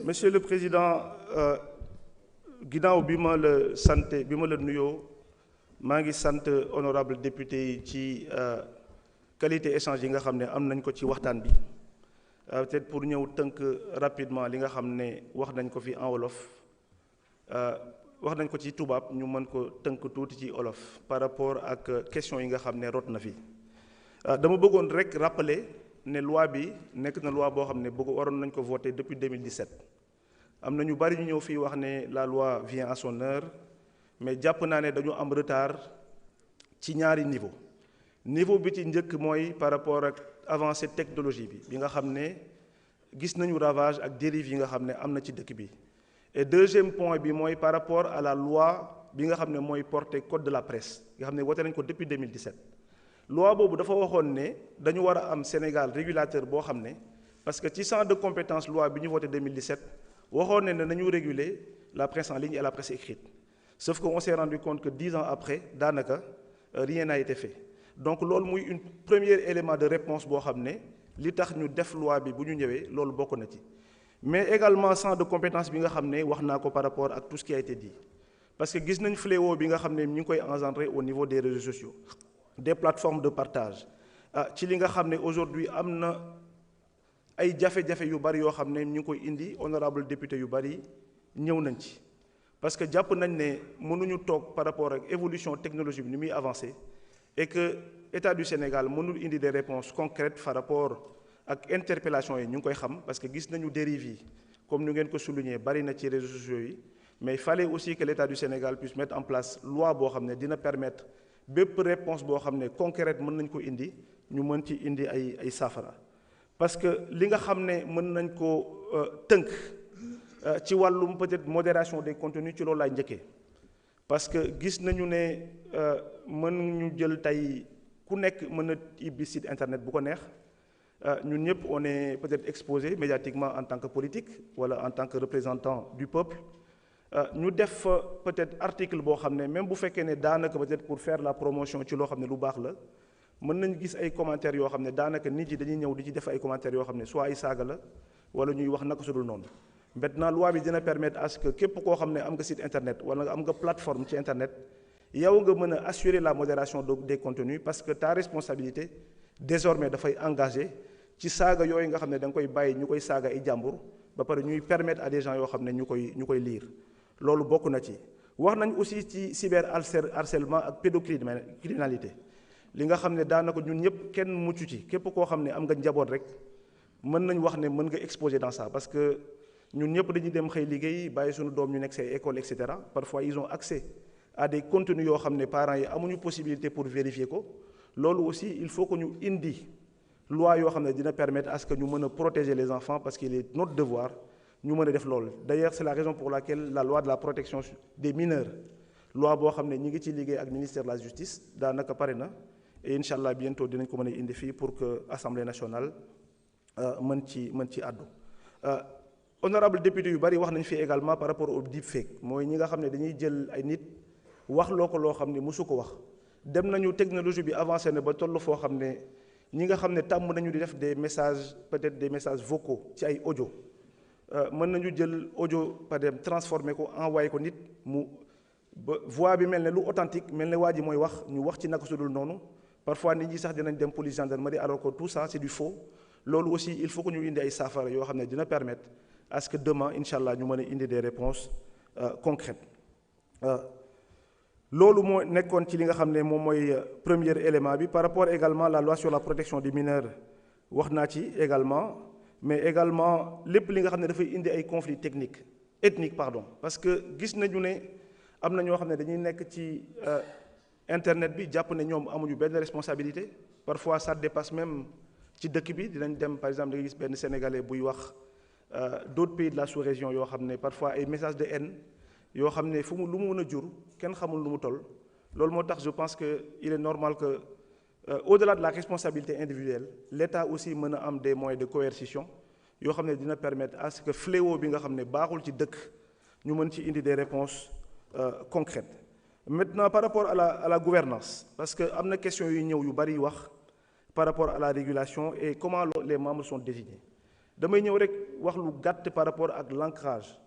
Monsieur le Président, ginnaaw bi ma la santé bi ma la nuyoo maa ngi sant honorable député yi ci qualité échange yi nga xam ne am nañ ko ci waxtaan bi peut-être pour ñëw tënk rapidement li nga xam ne wax nañ ko fi en wolof wax nañ ko ci tubaab ñu mën ko tënk tuuti ci olof par rapport ak question yi nga xam ne rot na fi dama bëggoon rek rappeler ne loi bi nekk na loi boo xam ne waroon nañ ko voter depuis 2017 am na ñu bari ñu ñëw fii wax ne la loi vient à son heure mais jàpp naa ne dañu am retard ci ñaari niveau bi ci njëkk mooy par rapport ak avancée technologie bi nga xam ne gis nañu ravage ak dérive yi nga xam ne am na ci dëkk bi et deuxième point bi mooy par rapport à la loi bi nga xam ne mooy porté code de la presse nga xam ne wote nañ ko depuis 2017 loi boobu dafa waxoon ne dañu war a am Sénégal régulateur boo xam ne parce que ci champ de compétence loi bi ñu voté 2017 waxoon ne nañu réguler la presse en ligne et la presse écrite sauf que on s'est rendu compte que 10 ans après daanaka rien n'a été fait donc loolu muy une premier élément de réponse boo xam ne li tax ñu def loi bi bu ñu ñëwee loolu bokk na ci mais également champ de compétence bi nga xam ne wax naa ko par rapport ak tout ce qui a été dit parce que gis nañ fléau bi nga xam ne ñu ngi koy engendrer au niveau des réseaux sociaux des plateformes de partage ci li nga xam ne aujourd'hui am na ay jafe-jafe yu bari yoo xam ne ñu ngi koy indi honorable député yu bari ñëw nañ ci parce que jàpp nañ ne mënuñu toog par rapport ak évolution technologique bi ni muy avancé et que État du Sénégal mënul indi des réponses concrètes par rapport ak interpellation yi ñu ngi koy xam parce que gis nañu dérive yi comme ñu ngeen ko souligner bari na ci réseaux sociaux yi mais il fallait aussi que l'État du Sénégal puisse mettre en place loi boo xam ne dina permettre bépp réponse boo xam ne concrète mën nañ ko indi ñu mën ci indi ay saafara parce que li nga xam ne mën nañ ko tënk ci wàllum peut-être modération des contenus ci loolu laay njëkkee parce que gis nañu ne mën ñu jël tey ku nekk mën na ibbi site internet bu ko neex ñun ñëpp on est peut-être exposé médiatiquement en tant que politique wala en tant que représentant du peuple ñu def peut-être article boo xam ne même bu fekkee ne daanaka peut-être pour faire la promotion ci loo xam ne lu baax la mën nañ gis ay commentaires yoo xam ne daanaka nit yi dañuy ñëw di ci def ay commentaires yoo xam ne soit ay saaga la wala ñuy wax naka su dul noonu maintenant loi bi dina permettre à ce que képp koo xam ne am nga site internet wala am nga plateforme ci internet yow nga mën a assurer la modération des contenus parce que ta responsabilité désormais dafay engagé ci saaga yooyu nga xam ne da nga koy bàyyi ñu koy saaga ay jàmbur ba pare ñuy permettre à des gens yoo xam ne ñu koy lire loolu bokk na ci wax nañ aussi ci cyber harcèlement ak pédocriminalité li nga xam ne daanaka ñun ñëpp kenn mucc ci képp koo xam ne am nga njaboot rek mën nañ wax ne mën nga exposer dans ça parce que ñun ñëpp dañuy dem xëy liggéey bàyyi suñu doom ñu nekk say école et cetera parfois ils ont accès à des contenus yoo xam ne parents yi amuñu possibilité pour vérifier ko loolu aussi il faut que ñu indi loi yoo xam ne dina permettre à ce que ñu mën a protéger les enfants parce qu'il est notre devoir ñu mën a def loolu d'ailleurs c'est la raison pour laquelle la loi de la protection des mineurs loi boo xam ne ñi ngi ci liggéey ak ministère de la justice daanaka pare na et incha allah bientôt dinañ ko mën a indi fii pour que assemblée nationale mën ci àddu honorable député yu bari wax nañ fi également par rapport au deepfake mooy ñi nga xam ne dañuy jël ay nit wax loo ko loo xam ne mosu ko wax dem nañu technologie bi avancé na ba toll foo xam ne ñi nga xam ne tàmm nañu di def des messages peut-être des messages vocaux ci ay audio mën nañu jël audio par exemple transformé ko envoyé ko nit mu ba voix bi mel ne lu authentique mel ne waa ji mooy wax ñu wax ci naka su dul noonu parfois nit ñi sax dinañ dem police gendarmerie alors que tout ça c'est du faux loolu aussi il faut que ñu indi ay saafara yoo xam ne dina permettre à ce que demain incha allah ñu mën a indi des réponses concrètes loolu moo nekkoon ci li nga xam ne moom mooy premier élément bi par rapport également à la loi sur la protection des mineurs wax naa ci également mais également lépp li nga xam ne dafay indi ay conflits ethniques parce que gis nañu ne am na ñoo xam ne dañuy nekk ci internet bi jàpp ne ñoom amuñu benn responsabilité parfois ça dépasse même ci dëkk bi dinañ dem par exemple da ngay gis benn sénégalais buy wax d'autres pays de la sous-région yoo xam ne parfois ay messages de haine yoo xam ne lu mu mën a jur kenn xamul lu mu toll loolu moo tax je pense que il est normal que au-delà de la responsabilité individuelle l'État aussi mën a am des moyens de coercition yoo xam ne dina permettre à ce que fléau bi nga xam ne baaxul ci dëkk ñu mën ci indi des réponses concrètes maintenant par rapport à la gouvernance parce que am na question yu ñëw yu bari wax par rapport à la régulation et comment les membres sont désignés damay ñëw rek wax lu gàtt par rapport ak l'ancrage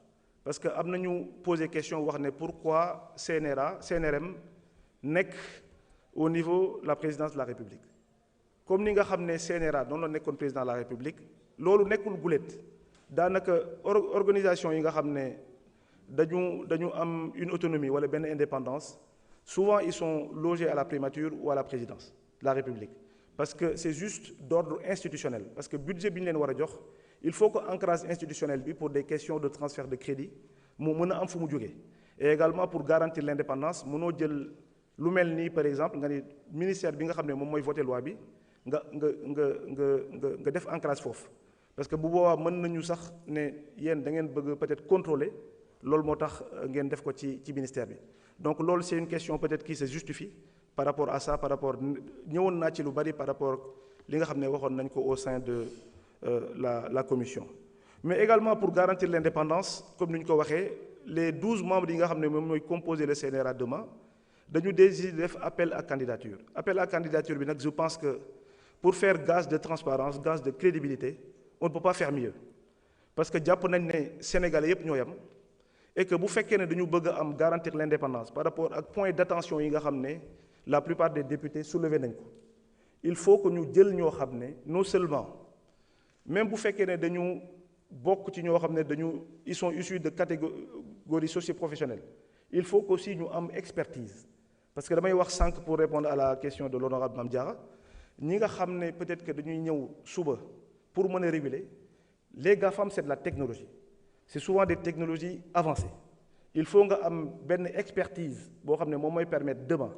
parce que am nañu posé question wax ne pourquoi CNRM nekk au niveau de la présidence de la République comme ni nga xam ne CNRA noonu la nekkoon président de la République loolu nekkul guléet daanaka organisation yi nga xam ne dañu am une autonomie wala benn indépendance souvent ils sont logés à la primature ou à la présidence de la République parce que c'est juste d'ordre institutionnel parce que budget bi ñu leen war a jox il faut que ancrage institutionnel bi pour des questions de transfert de crédit mu mën a am fu mu jógee et également pour garantir l'indépendance mënoo jël lu mel nii par exemple nga ni ministère bi nga xam ne moom mooy voté loi bi nga def ancrage foofu parce que bu boobaa mën nañu sax ne yéen da ngeen bëgg peut-être contrôler loolu moo tax ngeen def ko ci ministère bi donc loolu c'est une question peut-être qui se justifie par rapport à ça par rapport ñëwoon naa ci lu bari par rapport li nga xam ne waxoon nañ ko au sein de la commission mais également pour garantir l'indépendance comme ni ñu ko waxee les 12 membres yi nga xam ne moom mooy composer le CNRA demain dañu décider def appel à candidature bi nag je pense que pour faire gage de transparence gage de crédibilité on ne peut pas faire mieux parce que jàpp nañ ne Sénégalais yépp ñoo yam et que bu fekkee ne dañu bëgg a am garantir l'indépendance par rapport ak point d'attention yi nga xam ne la plupart des députés soulevé nañ ko il faut que ñu jël ñoo xam ne non seulement même bu fekkee ne dañu bokk ci ñoo xam ne ils sont issus de catégories socio-professionnelles il faut qu'aussi ñu am expertise parce que damay wax sànq pour répondre à la question de l'honorable Mame Diarra ñi nga xam ne peut-être que dañuy ñëw suba pour mën a réguler les GAFAM c'est de la technologie c'est souvent des technologies avancées il faut nga am benn expertise boo xam ne moom mooy permettre demain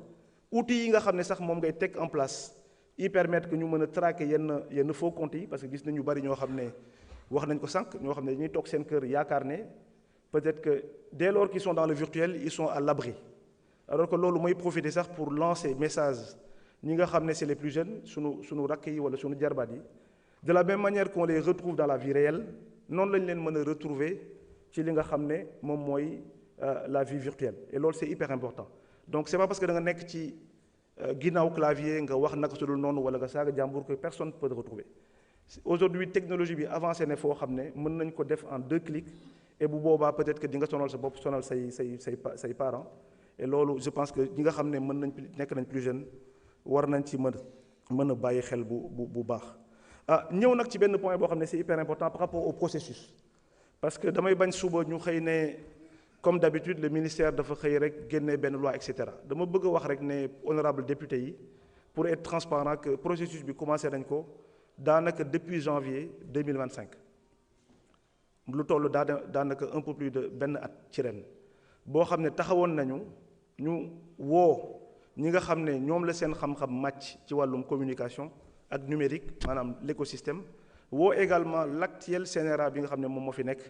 outils yi nga xam ne sax moom ngay teg en place yi permettre que ñu mën a traquer yenn faux comptes yi parce que gis nañu bari ñoo xam ne wax nañ ko sànq ñoo xam ne dañuy toog seen kër yaakaar ne peut-être que dès lors qu'ils sont dans le virtuel ils sont à l'abri alors que loolu mooy profiter sax pour lancer message ñi nga xam ne c'est les plus jeunes sunu rakk yi wala sunu jarbaat yi de la même manière qu'on les retrouve dans la vie réelle noonu lañ leen mën a retrouver ci li nga xam ne moom mooy la vie virtuelle et loolu c'est hyper important donc c'est pas parce que da nga nekk ci ginnaaw clavier nga wax naka su dul noonu wala nga saaga jàmbur que personne peut te retrouver aujourd'hui technologie bi avancé ne foo xam ne mën nañ ko def en 2 clics et bu boobaa peut-être que di nga sonal sa bopp sonal say parents et loolu je pense que ñi nga xam ne nekk nañ plus jeune war nañ ci mën a bàyyi xel bu baax ñëw nag ci benn point boo xam ne c'est hyper important par rapport au processus parce que damay bañ suba ñu xëy ne comme d'habitude le ministère dafa xëy rek génne benn loi et cetera dama bëgg a wax rek ne honorable député yi pour être transparent que processus bi commencé nañ ko daanaka depuis janvier 2025 lu toll daanaka un peu plus de benn at ci ren boo xam ne taxawoon nañu ñu woo ñi nga xam ne ñoom la seen xam-xam màcc ci wàllum communication ak numérique maanaam l'écosystème woo également l'actuel CNRA bi nga xam ne moom moo fi nekk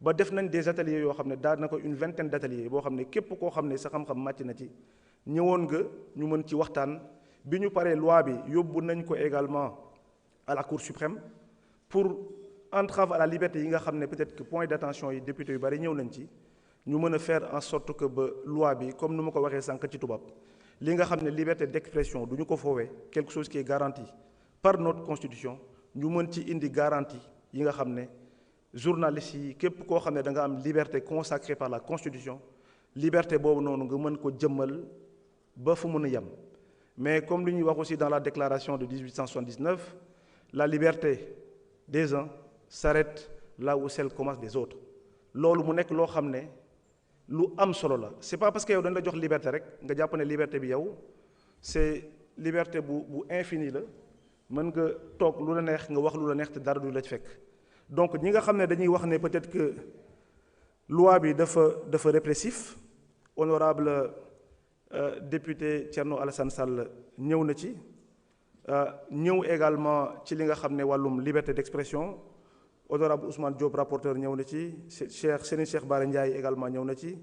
ba def nañ des ateliers yoo xam ne daanaka une vingtaine d'ateliers boo xam ne képp koo xam ne sa xam-xam màcc na ci ñëwoon nga ñu mën ci waxtaan bi ñu paree loi bi yóbbu nañ ko également à la Cour suprême pour entrave à la liberté yi nga xam ne peut-être que point d'attention yi député yu bari ñëw nañ ci ñu mën a faire en sorte que ba loi bi comme ni ma ko waxee sànq ci tubaab li nga xam ne liberté d'expression du ñu ko foowee quelque chose qui est garanti par notre constitution ñu mën ci indi garantie yi nga xam ne journalistes yi képp koo xam ne da nga am liberté consacrée par la constitution liberté boobu noonu nga mën ko jëmmal ba fu mën a yem mais comme li ñuy wax aussi dans la déclaration de 1879 la liberté des uns s'arrête là où celle commence des autres loolu mu nekk loo xam ne lu am solo la c'est pas parce que yow dañ la jox liberté rek nga jàpp ne liberté bi yow c'est liberté bu infini la mën nga toog lu la neex nga wax lu la neex te dara du la ci fekk donc ñi nga xam ne dañuy wax ne peut-être que loi bi dafa répressif honorable député Thierno Alassane Sall ñëw na ci ñëw également ci li nga xam ne wàllum liberté d'expression honorable Ousmane Diop rapporteur ñëw na ci Serigne Cheikh Bara Ndiaye également ñëw na ci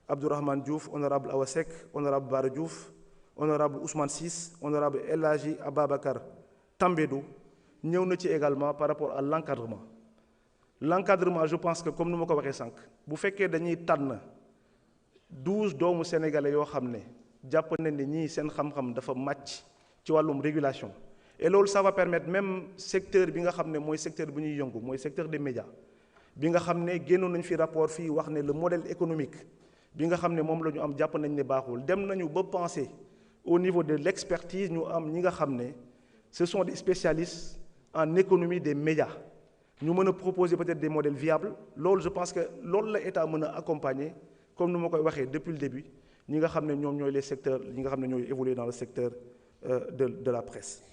Abdourahmane Diouf honorable Awa Seck honorable Bara Diouf honorable Ousmane Ciss honorable El Hadji Ababacar Tambédou ñëw na ci également par rapport à l'encadrement je pense que comme ni ma ko waxee sànq bu fekkee dañuy tànn 12 doomu sénégalais yoo xam ne jàpp nañ ne ñii seen xam-xam dafa màcc ci wàllum régulation et loolu ça va permettre même secteur bi nga xam ne mooy secteur bu ñuy yëngu mooy secteur des médias bi nga xam ne génnoon nañ fi rapport fii wax ne le modèle économique bi nga xam ne moom la ñu am jàpp nañ ne baaxul dem nañu ba penser au niveau de l'expertise ñu am ñi nga xam ne ce sont des spécialistes en économie des médias ñu mën a proposer peut-être des modèles viables loolu je pense que loolu la état mën a accompagner comme ni ma koy waxee depuis le début ñi nga xam ne ñoom ñooy les secteurs ñi nga xam ne ñooy évoluer dans le secteur de la presse.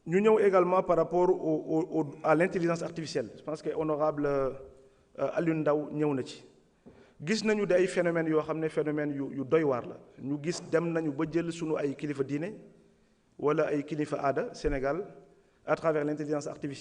ñu ñëw également par rapport à l'intelligence artificielle je pense que honorable Alioune Ndao ñëw na ci gis nañu day phénomènes yoo xam ne phénomènes yu doy waar la ñu gis dem nañu ba jël sunu ay kilifa diine wala ay kilifa aada Sénégal à travers l'intelligence artificielle